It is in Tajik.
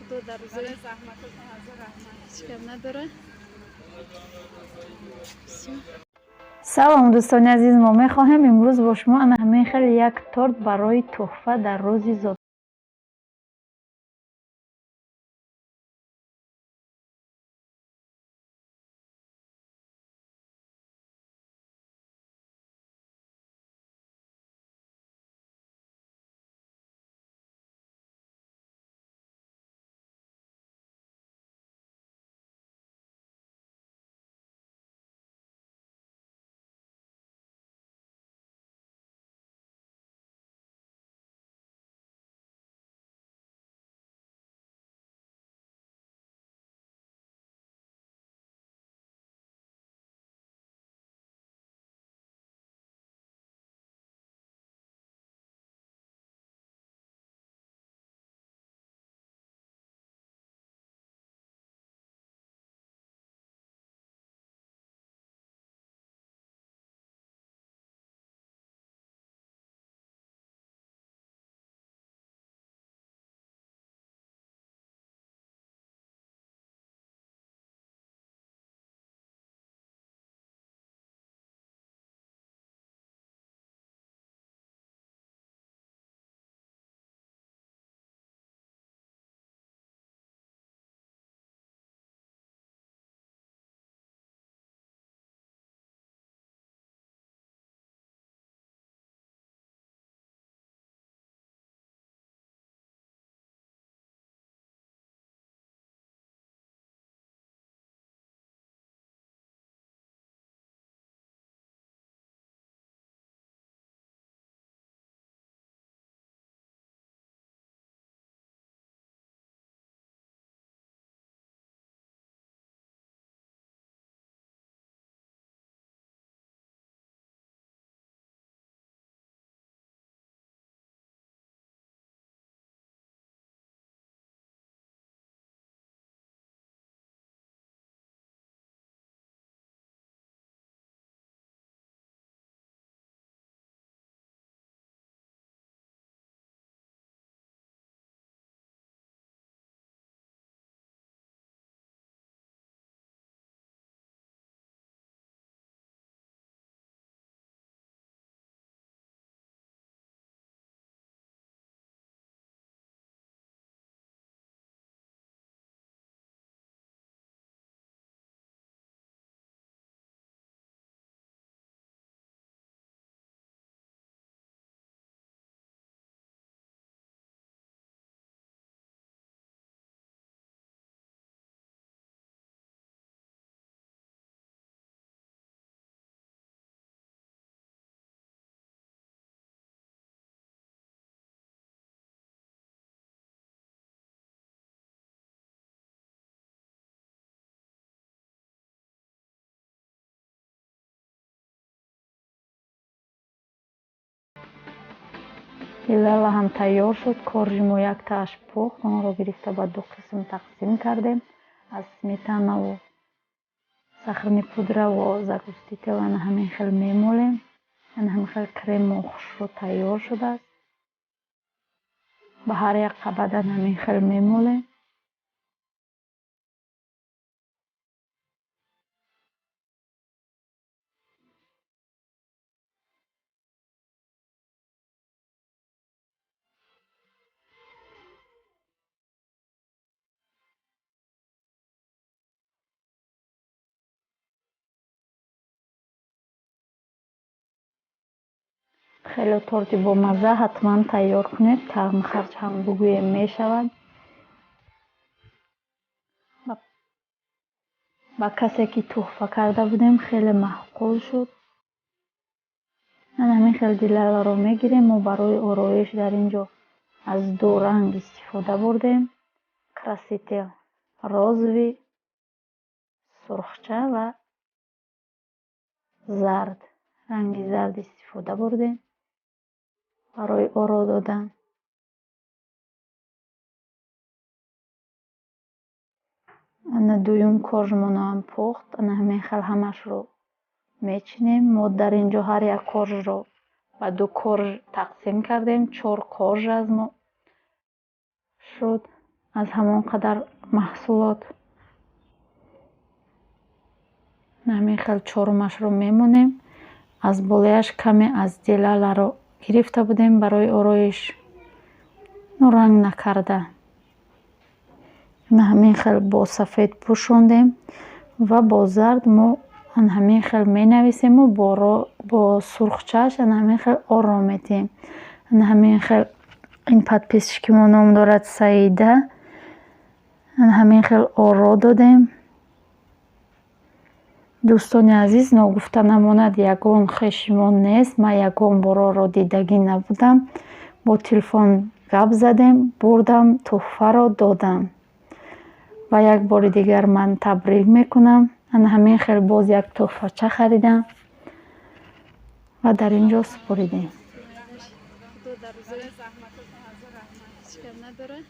Худо дар рӯзои ҳеҷ гап надора. Всё. Салом, дӯстони азиз! Мо мехоҳем имрӯз бо шумо ана ҳамин хел як торт барои тӯҳфа дар рӯзи Дилала ҳам тайёр шуд. Коржи мо яктааш пухт, онро гирифта ба ду қисм тақсим кардем. Аз сметанаву сахарный пудраву загуститель ана ҳамин хел мемолем. Ана ҳамин хел кремо хушрӯ тайёр шудааст. Ба ҳар як қабат ана ҳамин хел мемолем. Хеле торти бомазза, ҳатман тайёр кунед. Таъм харҷ ҳам бугӯем мешавад. Ба касе ки тӯҳфа карда будем, хеле маъқул шуд. Ана ҳамин хел дилаларо мегирем. Мо барои ороиш дар ин ҷо аз ду ранг истифода бурдем. Краситель розовый, сурхча ва зард. Ранги зард истифода бурдем барои оро додан. Ана дуюм коржмоноам пухт. Ана ҳамин хел ҳамашро мечинем. Мо дар ин ҷо ҳар як коржро ба ду корж тақсим кардем. Чор корж аз мо шуд. Аз ҳамон қадар маҳсулот. Ҳамин хел чорумашро мемонем. Аз болояш каме аз делаларо гирифта будем барои ороиш, ранг накарда. Ҳамин хел бо сафед пӯшондем ва бо зард мо ҳамин хел менависему бо сурхчааш ҳамин хел оро медиҳем. Ҳамин хел ин подписчики мо ном дорад Саида. Ҳамин хел оро додем. Дӯстони азиз, ногуфта намонад, ягон хеши мо нест. Ман ягон бор оро дидагӣ набудам. Бо телефон гап задем, бурдам тӯҳфаро додам. Ва як бори дигар ман табрик мекунам. Ана ҳамин хел боз як тӯҳфача харидам ва дар ин ҷо супоридем. Ҳеҷ гап надорад.